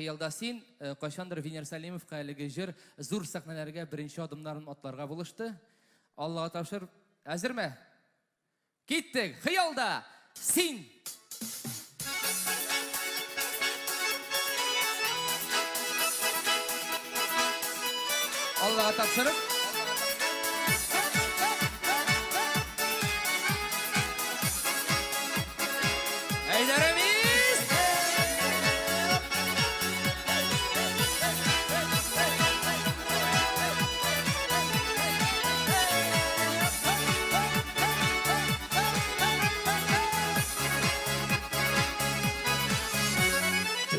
Хыялда син, кайчандыр Венер Сәлимовка әлеге җыр зур сәхнәләргә беренче адымнарын атларга булышты. Аллага тапшырып, әзерме? Киттек! Хыялда син! Аллага тапшырып. Әйдә, Рәмис!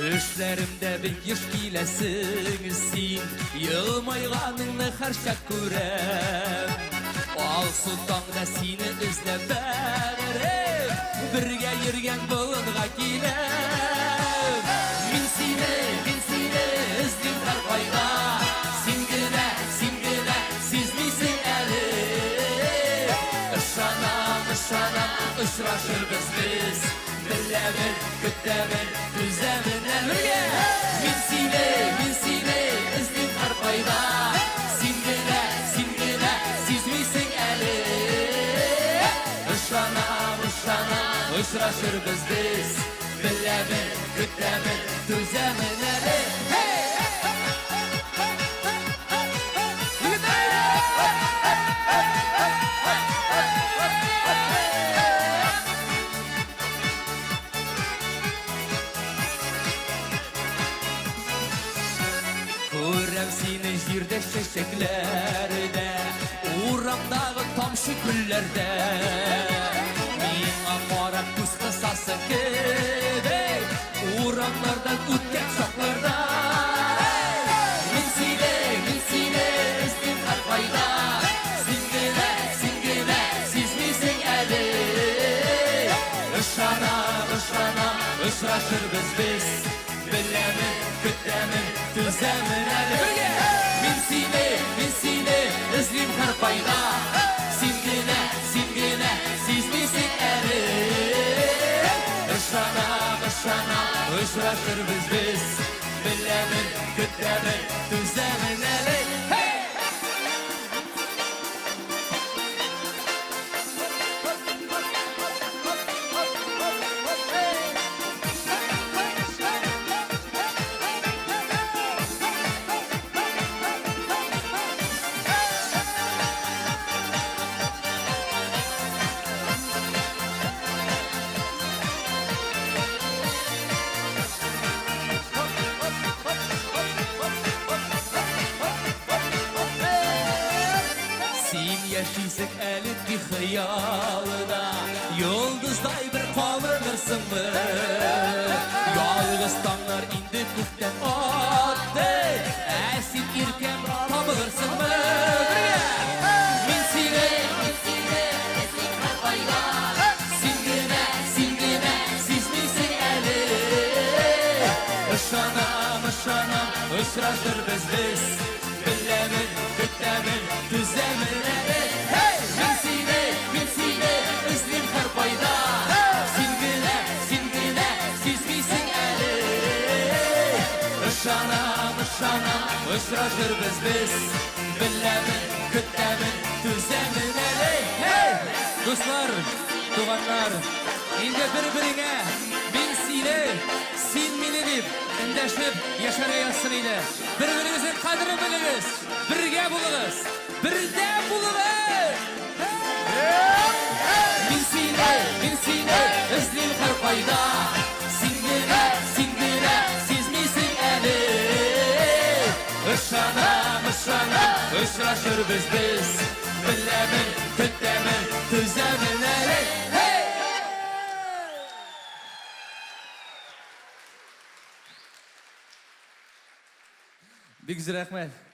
Төшләремдә бик еш киләсең син, Елмайганыңны һәрчак күрәм. Алсу таңда сине эзләп бәгырем, Бергә йөргән болынга киләм. Мин сине, мин сине эзлим һәркайда, Син генә, син генә сизмисең әле. Ышанам, ышанам, очрашырбыз без. Беләмен, көтәмен, түзәмен әле. Бергә! Мин сине, мин сине эзлим һәркайда. Син генә, син генә сизмисең әле. Ышанам, ышанам, очрашырбыз без. Беләмен, көтәмен, түзәмен әле. Hey! Күрәм сине җирдә чәчәкләрдә, урамдагы тамчы гөлләрдә. Миңа карап күз кысасың кебек, урамнардан үткән чакларда. Мин сине, мин сине эзлим һәркайда. Син генә, син генә сизмисең әле. Ышанам, ышанам, очрашырбыз без. Беләмен, көтәмен, түзәмен әле. Бергә! Мин сине, мин сине эзлим һәркайда. Син генә, син генә сизмисең әле. Ышанам, ышанам, очрашырбыз без. Беләмен, көтәмен, түзәмен әле. Hey! Син яшисең әле тик хыялда, Йолдыздай бер кабынырсыңмы? Ялгыз таңнар инде күптән атты, Ә син иркәм табылырсыңмы? Бергә! Мин сине, мин сине эзлим һәркайда, Син генә, син генә сизмисең әле. Ышанам, ышанам, очрашырбыз без. Беләмен, көтәмен, түзәмен әле. Һей! Мин сине, мин сине эзлим һәркайда. Син генә, син генә сизмисең әле. Ышанам, ышанам, очрашырбыз без. Беләмен, көтәмен, түзәмен әле. Һей! Дуслар, туганнар, инде бер-береңә мин сине, син мине дип эндәшеп яшәргә язсын иде. Бер-берегезнең кадерен белегез, бергә булыгыз, бердәм булыгыз! Мин сине, мин сине эзлим һәркайда. Син генә, син генә сизмисең әле. Ышанам, ышанам, очрашырбыз без. Беләмен, көтәмен, түзәмен әле. Hey! Бик зур рәхмәт.